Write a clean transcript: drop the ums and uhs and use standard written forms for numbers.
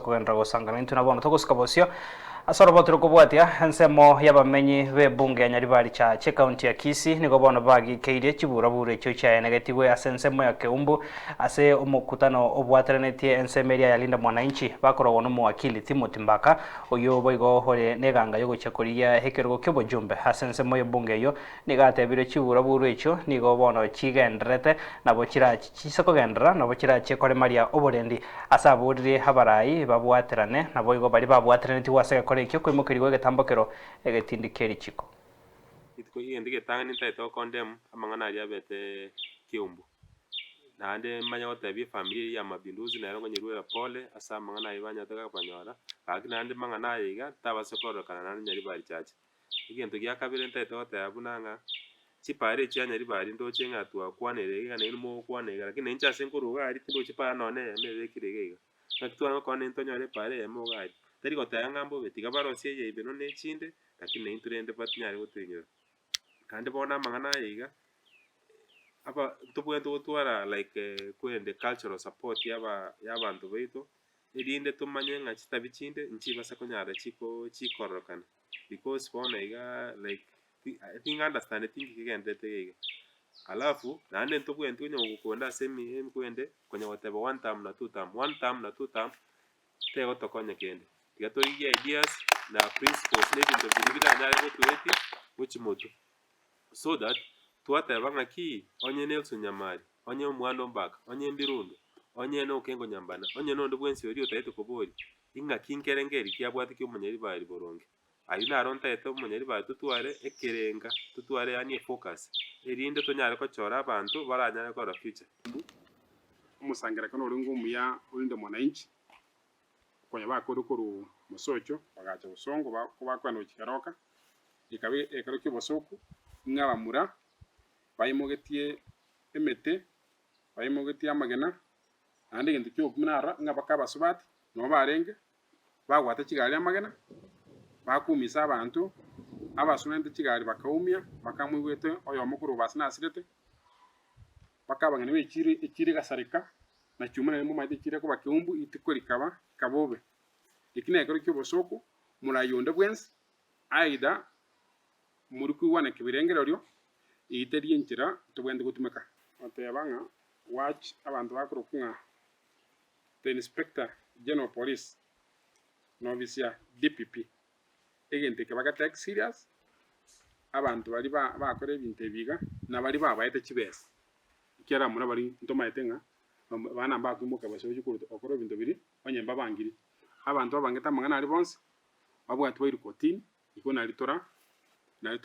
okogenderera gosangana intwe na bono togosika bosio ase oroboto rokobwatia ensemo y'abamenyi b'ebunge ya Nyaribari Church ekaunti ya Kisii nigo bono bagikeirie chiburaburo echio chiaenegetigwe ase ensemo ya Keumbu ase omokutano obwateranetie ensemo eria ya Linda Mwananchi bakorogwa n'omowakili Timothy Mbaka oyio boigo ore neganga yogochia korigia ekerogo ki'obojumbe ase ensemo y'ebunge eyio Nigo atebire chiburaburu echio nigo bono chigendererete, nabo chirachi chise kogenderera, nabo chirachie koremaria oborendi. Ase aboririe abarai babwaterane, naboigo baria babwateranetigwe ase egekora ekio koimokerigwa egetambokero egetindi kie richiko. Rituko egento egetang'ani ntagete gokondem amang'ana aria abete Keumbu. Naende manye gotebia efamiri eyio ya Mapinduzi nero nkonyeruera pole ase amang'ana ayio banyarete kobanyora, gaki naende mang'ana aya iga tabasa kororekana naende Nyaribari Church. Egento gia kabere ntagete goteba buna ng'a, chipara echi chia Nyaribari ndoche ng'a twakwanire iga nainwe mogokwana iga, lakini nainche ase nkorwa iga aria tindochi para nonye na eyemo ebekire iga iga. Naki tware gokora naintwe tonyore epara eyemo iga aria. Tari goteba ng'a mbobe, tiga barosie eye ime nonya na echinde, lakini naintwe rende batinyare gotoinyora. Naende bono amang'ana aya iga, aba ntobwenerete gotwara like kwerende cultural support ya aba ya abanto baito, erinde tomanye ng'a chitabi chinde nchibasa konyara chiko chikororekana. Because bono iga like tinga understandeti nki kegenderete iga iga. Alafu naende ntobwenereti konya gokonda ase emi emekwende konya goteba one term na two term, one term na two term, tegotokonya kende. Tiga torigie ideas na principles na ebinto biria biranyare gotoetia gochia motwe. So that twateba ng'aki onye Nelson Nyamari, onye omwana o Mbaka, onye Mbirundo, onye na Okengo Nyambana, onye na onde bwensi oria otagete koboria, ing'aki nkerengo eri kiabwate kia omonyaribari boronge. Ayio naro ntagete omonyaribari totware ekerenga, totware yaani efocus, erinde tonyare kochora abanto baranyare korora future. Omosangererekano orenge omuya orinde mwananchi, konya bakorire korwa mosocho bagacha bosongo kobakoenda gochia keroka, ekaba ekero ki'obosoku, ng'a abamura baimogetie emete, baimogetie amagena, naende egento ki'obokumia narora ng'a baka abasubati nabo barenge, bagwata chigari amagena, bakumisa abanto, abasunente chigari bakaumia, bakamoigwete oyomo korwa bobasi nasirete, mpaka abang'ina b'echiiro echiiro egasareka, na chiuma naende momanyete echiiro ekoba keumbu, rituko rikaba rikaba bobe. Eki nekero ki'obosooku, moraai onde bwensi, either mori koigwana kebirengererio, eyio teri enchera tobwenerete gotumeka. Goteba ng'a watch abanto bakorokwa ng'a the Inspector General of Police na ofisi ya DPP, egento eke bagetake serious, abanto baria ba bakora ebinto ebi iga, na baria babaete chibesa, ekiagera abamura baria ntomaete ng'a abana mbakoimoka gose gochia koruta gokora ebinto biria, onye mbabangiri. Abanto babangete amang'ana aria bonsi, babwatwe bairwe kotini, igo nario tora nario tora.